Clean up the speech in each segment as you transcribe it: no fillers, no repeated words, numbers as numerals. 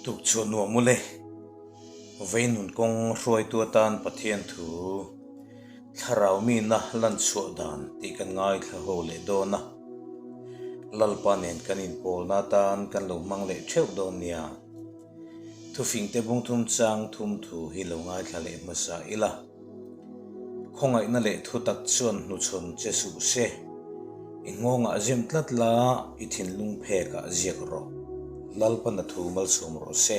Tukchhuah nuam ule, vei nun kawng hruaitu atan Pathian thu thlarau mina lan chhuah dan tih kan ngaithla ho leh dawn a. Lalpa nen kan inpawlna atan kan lo hmang leh theuh dawn nia. Thufingte bungthum chang thum thu hi lo ngaithla leh hmasa ila. Khawngaihna leh thutak chuan hnuchhawn che suh se. I nghawngah zem tlat la, i thinlung phekah ziak rawh. Lalpana thu malsawm rawh se.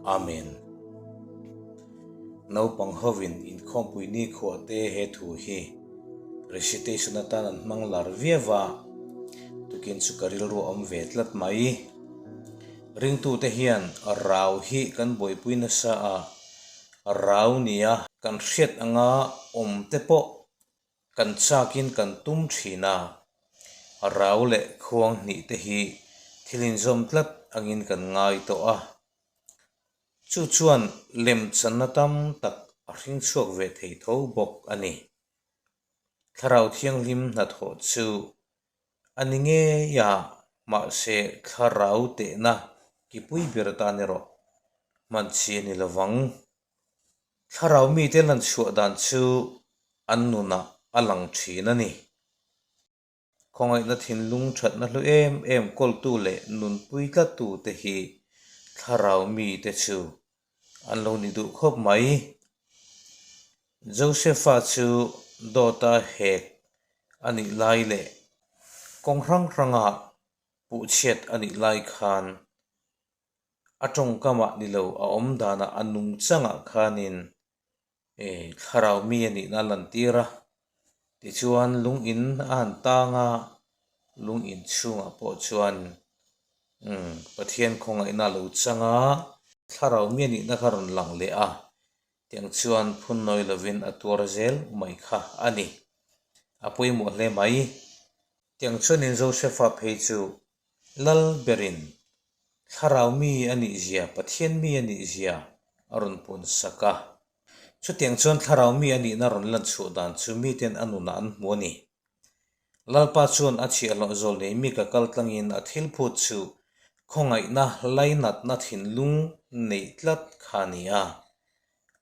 Amen. Naupang hovin inkhawmpui nikhua te he thu hi recitation atan an hmang lar viau a, tukin chu ka rilru a awm ve tlat mai. Ringtute hian rau hi kan buaipui nasa a, Rau nia kan hriat anga awm te pawh kan chakin kan tum thin a, rau leh khuang hnih te hi thil inzawm tlat angin kan ngai tawh a. Chu chuan lemchanna tam tak a hring chhuak ve thei tho bawk a ni. Thlarau Thianghlim hnathawh chu a ni ngei a, mahse thlarau tehna kipui ber atan erawh hman chi a ni lo vang. Thlarau mite lan chhuah dan chu an nunah a lang thin a ni. Khawngaihna thinlung thatna hlu em em kawltu leh nunpui tlattu te hi thlarau mite chu an lo ni duh khawp mai. Josepha chu dawta hek a nih lai leh kawng hrang hranga puhchhiat a nih lai khan a tawngkamah ni lo a awm danah a nungchangah khanin thlarau mi a nihna a lantir a. Tichuan lungin a han tang a, lungin chhungah pawh chuan Pathian khawngaihna a lo chang a, thlarau mi a nihna kha a rawn lang leh a, tiang chuan phun nawi lovin a tuar zel mai kha a ni. A pawimawh hle mai. Tiang chuanin Josepha phei chu Lal berin thlarau mi a nih zia, Pathian mi a nih zia a rawn pun sak a. Chutiang chuan thlarau mi a nihna rawn lan chhuah dan chu miten a nunah an hmu a ni. Lalpa chuan a chhiahhlawh zawl nei mi ka kal tlangin a thil phut chu khawngaihna lainatna thinlung neih tlat kha a ni a.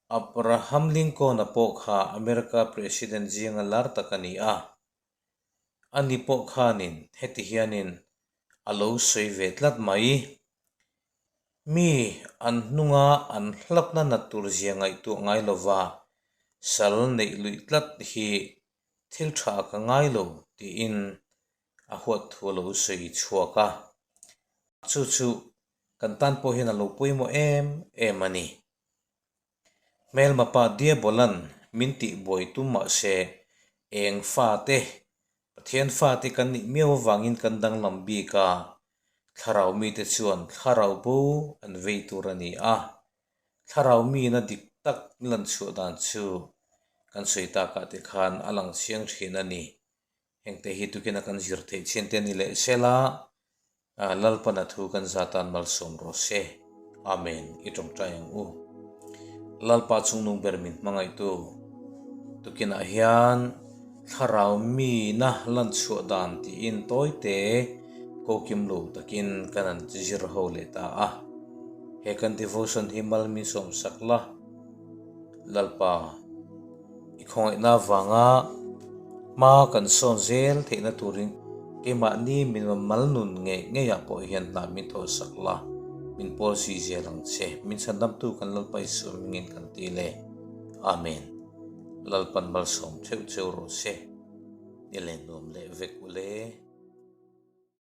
Abraham Lincoln-a pawh kha America President zinga lar tak a ni a. Ani pawh khanin heti hianin a lo sawi ve tlat mai. Mi an hnunga an hlapna nat tur zia ngaihtuah ngai lova sal neih luih tlat hi thil tha ka ngai lo tiin a huat thu a lo sawi chhuak a. Chu chu kan tan pawh hian a lo pawimawh em em a ni. Hmelma pa Diabolan min tih buai tum mah se, eng fate, Pathian fate kan nih miau avangin kan danglam bik a, thlarau mite chuan thlarau bo an vei tur a ni a. Thlarau mina dik tak lan chhuah dan chu kan sawi takah te khan a lang chiang thin a ni. Hengte hi tukina kan zir theih chin te ni leh sela, Lalpana thu kan zatan malsawm rawh se. Amen. I tawngtai ang u. Lalpa chungnung ber min hmangaihtu tukinah hian thlarau mina lan chhuah dan tiin tawite kokim lo takin kan han zir ho leh ta a. He kan devotion hi mal min sawm sak la. Lalpa, i khawngaihna avanga hma kan sawn zel theihna turin keimahni min mal nun ngei ngeiah pawh hian hna min thawh sak la, min pawl zui zel ang che. Min chhandamtu kan Lalpa Isua hmingin kan ti le. Amen. Lalpan malsawm theuh cheu rawh se. Ni len nuam leh vek u le.